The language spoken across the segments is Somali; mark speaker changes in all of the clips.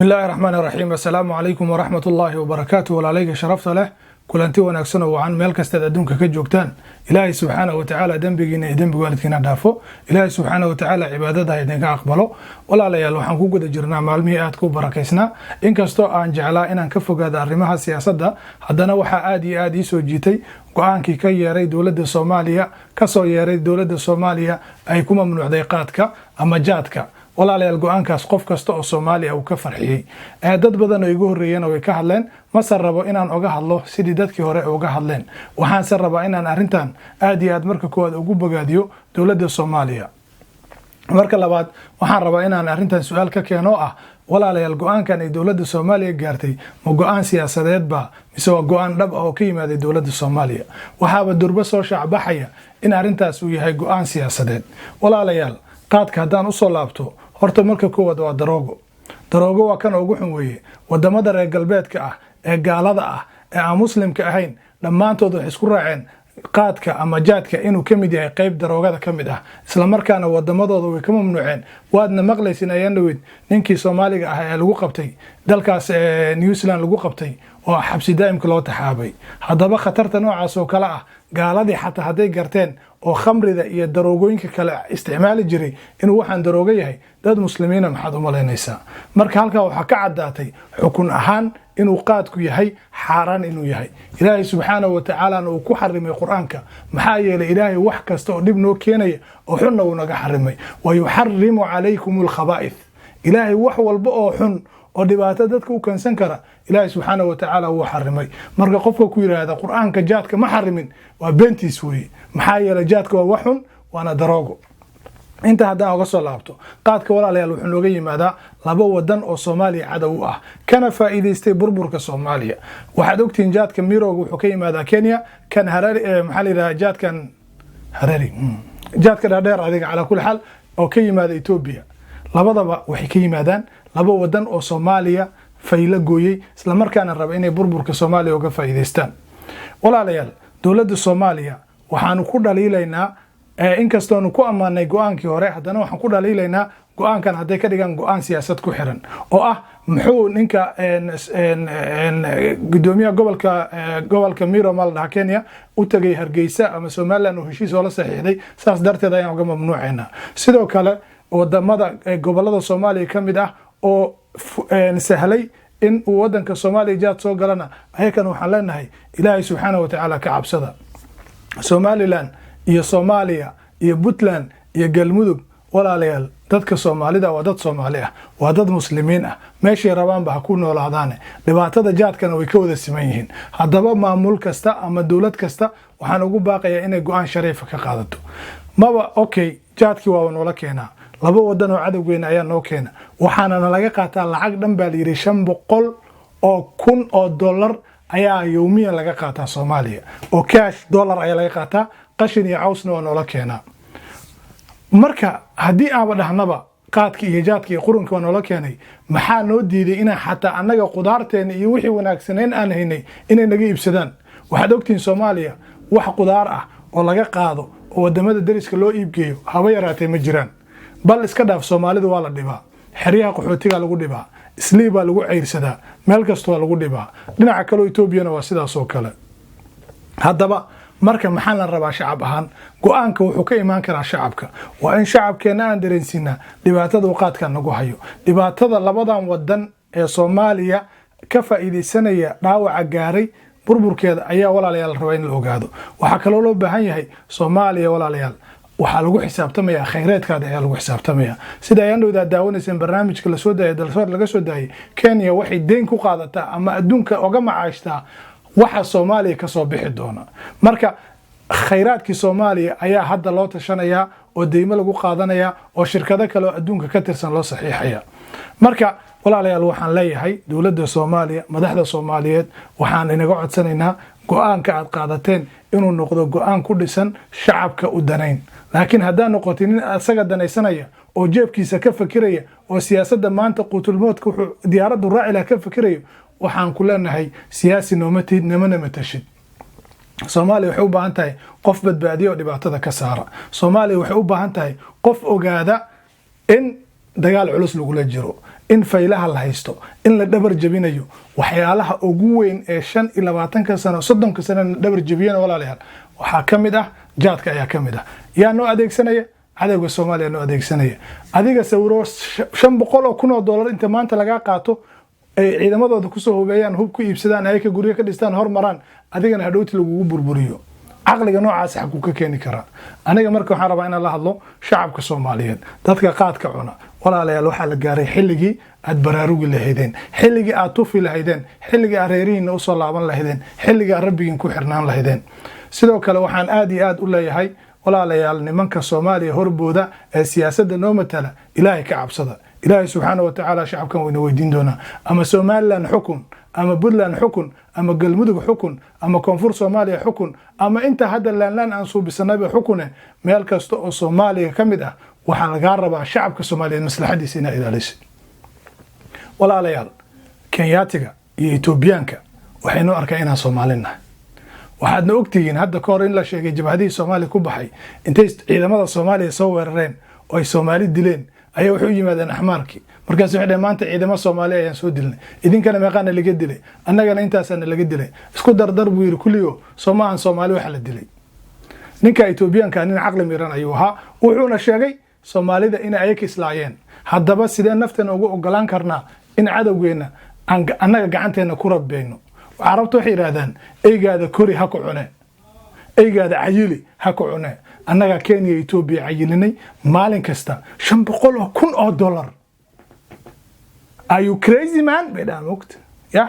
Speaker 1: Bismillahi raxmaan raxiim. Assalaamu calaykum waraxmat ullaahi wabarakaatu. Walaalayga sharafta leh, kulanti wanaagsan oo wacan meel kastaad adduunka ka joogtaan. Ilaahay subxaanahu watacaala dembigiina iyo dembiga waalidkiina dhaafo. Ilaahay subxaanahu watacaala cibaadada ha idinka aqbalo. Walaalayaal, waxaan ku guda jirnaa maalmihii aadka u barakaysnaa. Inkastoo aan jeclaa inaan ka fogaado arrimaha siyaasadda, haddana waxaa aad iyo aad ii soo jiitay go-aankii ka yeeray dowladda Soomaaliya, kasoo yeeray dowladda Soomaaliya ay ku mamnuucday qaadka ama jaadka. Walaalayaal, go-aankaas qof kasta oo Soomaaliya uu ka farxiyey, dad badan oo igu horreeyena way ka hadleen. Mase rabo inaan oga hadlo sidii dadkii hore uga hadleen. Waxaanse rabaa inaan arrintan aad iyo aad marka koowaad ugu bogaadiyo dowladda Soomaaliya. Marka labaad, waxaan rabaa inaan arrintan su-aal ka keeno ah: walaalayaal, go-aankan ay dowladda Soomaaliya gaartay ma go-aan siyaasadeed ba mise waa go-aan dhab ah oo ka yimaaday dowladda Soomaaliya? Waxaaba durbo soo shaacbaxaya in arrintaas uu yahay go-aan siyaasadeed. Walaalayaal, qaadka haddaan usoo laabto, horta marka koowaad waa daroogo. Daroogo waa kan ugu xun weeye. Wadamada reer galbeedka ah ee gaalada ah ee aan muslimka ahayn dhammaantood waxay isku raaceen qaadka ama jaadka inuu ka mid yahay qeyb daroogada ka mid ah, islamarkaana wadamadooda way ka mamnuuceen. Waadna maqlaysin ayaan dhaweyd ninkii Soomaaliga ah ee lagu qabtay dalkaas New Zealand lagu qabtay oo xabsi daa'imka loo taxaabay. Haddaba khatarta noocaas oo kale ah gaaladii xataa hadday garteen oo khamrida iyo daroogooyinka kale isticmaali jiray inuu waxaan daroogo yahay, dad muslimiina maxaad u malaynaysaa? Marka halkaa waxaa ka caddaatay xukun ahaan inuu qaadku yahay xaaraan inuu yahay, Ilaahay subxaanahu watacaalana uu ku xarimay Qur-aanka. Maxaa yeelay, Ilaahay wax kasta oo dhib noo keenaya oo xunna uu naga xarimay. ويحرم عليكم الخبائث. Ilaahay wax walba oo xun oo dhibaato dadka u keensan kara, Ilaahay subxaanahu watacaala wuu xarimay. Marka qofka ku yidhaahda Qur-aanka jaadka ma xarimin, waa beentiis weeye. Maxaa yeelay, jaadka waa wax xun, waana daroogo. Inta haddaan uga soo laabto qaadka, walaalayaal, wuxuu nooga yimaadaa laba wadan oo Soomaaliya cadow u ah, kana faa'iidaystay burburka Soomaaliya. Waxaad ogtihiin, jaadka mirowga wuxuu ka yimaadaa Kenya. Kan Harari, maxaa la yidhaha, jaadkan Harari, jaadka dhaadheer, adiga calaa kulli xaal oo ka yimaada Etoobiya, labadaba waxay ka yimaadaan laba wadan oo Soomaaliya faylo gooyey, islamarkaana raba inay burburka Soomaaliya uga faa'iidaystaan. Walaalayaal, dowladda Soomaaliya waxaanu ku dhaliilaynaa, inkastoonu ku ammaanay go-aankii hore, haddana waxaan ku dhaliilaynaa go-aankan hadday ka dhigaan go-aan siyaasad ku xiran oo ah muxuu ninka gudoomiyaha gobolka Miro ma la dhaha Kenya u tagay Hargeysa ama Somaliland oo heshiis oo la saxiixday, saas darteed ayaan uga mamnuucaynaa. Sidoo kale wadamada gobolada Soomaaliya ka mid ah oo sahlay in uu wadanka Soomaaliya jaad soo galana, ayakana waxaan leenahay Ilaahay subxaana wa tacaala ka cabsada. Somaliland iyo Soomaaliya iyo Puntland iyo Galmudug, walaalayaal, dadka Soomaalida waa dad Soomaali ah, waa dad muslimiin ah, meeshay rabaanba ha ku noolaadaane, dhibaatada jaadkana way ka wada siman yihiin. Haddaba maamul kasta ama dowlad kasta waxaan ugu baaqayaa inay go-aan shariifa ka qaadato. Maba okay, jaadkii waaba noola keenaa, laba wadan oo cadowgeena ayaa noo keena, waxaana nalaga qaataa lacag dhan baa layidhi $500,000 ayaa yowmiyan laga qaataa Soomaaliya oo cash dollar ayaa laga qaataa. Qashin iyo cawsna waa noola keenaa. Marka haddii aanba dhahnaba qaadka iyo jaadka iyo qurunka waa noola keenay, maxaa noo diiday inaan xataa annaga qudaarteena iyo wixii wanaagsanayn aan haynay inay naga iibsadaan? Waxaad ogtihiin, Soomaaliya wax qudaar ah oo laga qaado oo wadamada deriska loo iibgeeyo haba yaraatee ma jiraan. Bal iska dhaaf, Soomaalidu waa la dhibaa, xeryaha qaxootiga lagu dhibaa, Islii baa lagu ceyrsadaa, meel kasta waa lagu dhibaa. Dhinaca kaleo Etoobiyana waa sidaas oo kale. Haddaba marka maxaa la rabaa shacab ahaan? Go-aanka wuxuu ka imaan karaa shacabka. Waa in shacabkeenna aan dareensiinaa dhibaatada uu qaadkan nagu hayo, dhibaatada labadan wadan ee Soomaaliya ka faa'iidaysanaya dhaawaca gaaray burburkeeda ayaa, walaalayaal, rabaa in la ogaado. Waxaa kaloo loo baahan yahay Soomaaliya, walaalayaal, waxaa lagu xisaabtamaya khayreedkaada ayaa lagu xisaabtamaya. Sida ayaan dhowdaa daawanayseen barnaamijka lasoo daayay, Dalsoor laga soo daayay, Kenya waxay deyn ku qaadataa ama adduunka oga macaashtaa waxa Soomaaliya kasoo bixi doona. Marka khayraadkii Soomaaliya ayaa hadda loo tashanayaa oo deymo lagu qaadanaya oo shirkado kale oo adduunka ka tirsan loo saxiixaya. Marka walaalayaal, waxaan leeyahay dowladda Soomaaliya, madaxda Soomaaliyeed, waxaan inaga codsanaynaa go-aanka aad qaadateen inuu noqdo go-aan ku dhisan shacabka u danayn. Laakiin haddaan noqotin nin asaga danaysanaya oo jeebkiisa ka fakiraya oo siyaasadda maanta quutulmoodka wuxuu diyaaraddu raaci laha ka fakirayo, waxaan ku leenahay siyaasi nooma tihid, namana matashid. Soomaaliya waxay u baahan tahay qof badbaadiya oo dhibaatada ka saara. Soomaaliya waxay u baahan tahay qof ogaada in dagaal culus lagula jiro. In faylaha la haysto, in la dhabar jebinayo, waxyaalaha ugu weyn ee 25-ka sano, 30-ka sano na dhabar jebiyana, walaalayaal, waxaa ka mid ah jaadka ayaa ka mid ah. Yaa noo adeegsanaya? Cadowga Soomaaliya noo adeegsanaya. Adiga sawiro $500,000 inta maanta lagaa qaato, ay ciidamadooda kusoo hubeeyaan, hub ku iibsadaan, ayaka guryo ka dhistaan, hormaraan, adigana hadhowti lagugu burburiyo. Caqliga noocaas xaguu ka keeni karaa? Aniga marka waxaan rabaa inaan la hadlo shacabka Soomaaliyeed, dadka qaadka cuna. Walaalayaal, waxaa la gaaray xilligii aad baraarugi lahaydeen, xilligii aad tufi lahaydeen, xilligii aad reerihiina usoo laaban lahaydeen, xilligii aad rabbigiin ku xirnaan lahaydeen. Sidoo kale waxaan aad iyo aad u leeyahay, walaalayaal, nimanka Soomaaliya horbooda ee siyaasadda noo matala, Ilaahay ka cabsada. Ilaahay subxaana wa tacaala shacabkan wayna weydiin doonaa. Ama Somaliland xukun, ama Puntland xukun, ama Galmudug xukun, ama Koonfur Soomaaliya xukun, ama inta hadda laanlaan aan suubisanayba xukune, meel kasta oo Soomaaliya ka mid ah waxaa lagaa rabaa shacabka Soomaaliyeed maslaxadiisa inaa ilaalisid. Walaalayaal, Kenyaatiga iyo Etoobiyaanka waxay noo arkaa inaan Soomaali nahay. Waxaadna ogtihiin hadda ka hor in la sheegay jabhadihii Soomaaliya ku baxay intay ciidamada Soomaaliya soo weerareen oo ay Soomaali dileen ayaa waxay u yimaadeen Axmaarkii. Markaas waxay dhaheen: "Maanta ciidamo Soomaaliya ayaan soo dilnay, idinkana meeqaana laga dilay?" "Annagana intaasaana laga dilay." "Isku dardar," buu yidhi, "kulliyo soo maahan Soomaali waxa la dilay?" Ninka Etoobiyaanka nin caqli miran ayuu ahaa, wuxuuna sheegay Soomaalida inay ayaka islaayeen. Haddaba sidee nafteena ugu ogolaan karnaa in cadowgeenna annaga gacanteena ku rabeyno? Carabta waxay yidhaahdaan: "Eygaada kori ha ku cune, eygaada cayili ha ku cune." Annagaa Kenya, Etoobiya cayilinay maalin kasta $500,000. "Are you crazy, man?" bay dhahaan. Mogta ya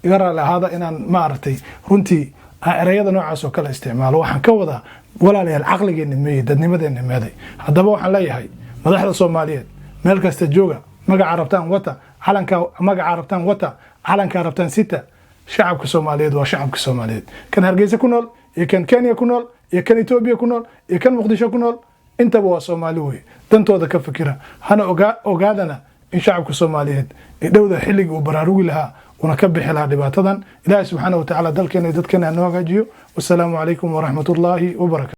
Speaker 1: iga raali ahaada inaan maaragtay runtii aan ereyada noocaas oo kale isticmaalo. Waxaan ka wadaa, walaalayaal, caqligeenna meeyey, dadnimadeenna meeday? Haddaba waxaan leeyahay madaxda Soomaaliyeed meel kasta jooga, magaca rabtaan wata, calanka magaca rabtaan wata, calankaa rabtaan sita, shacabka Soomaaliyeed waa shacabka Soomaaliyeed. Kan Hargeysa ku nool iyo kan Kenya ku nool iyo kan Etoobiya ku nool iyo kan Muqdisho ku nool, intaba waa Soomaali wey. Dantooda ka fikira, hana ogaadana in shacabka Soomaaliyeed ee dhowda xilligii uu baraarugi lahaa una ka bixi lahaa dhibaatadan. Ilaahay subxaana wa tacaala dalkeena iyo dadkeena hanoo hagaajiyo. Wasalaamu calaykum waraxmat ullaahi wabarakatu.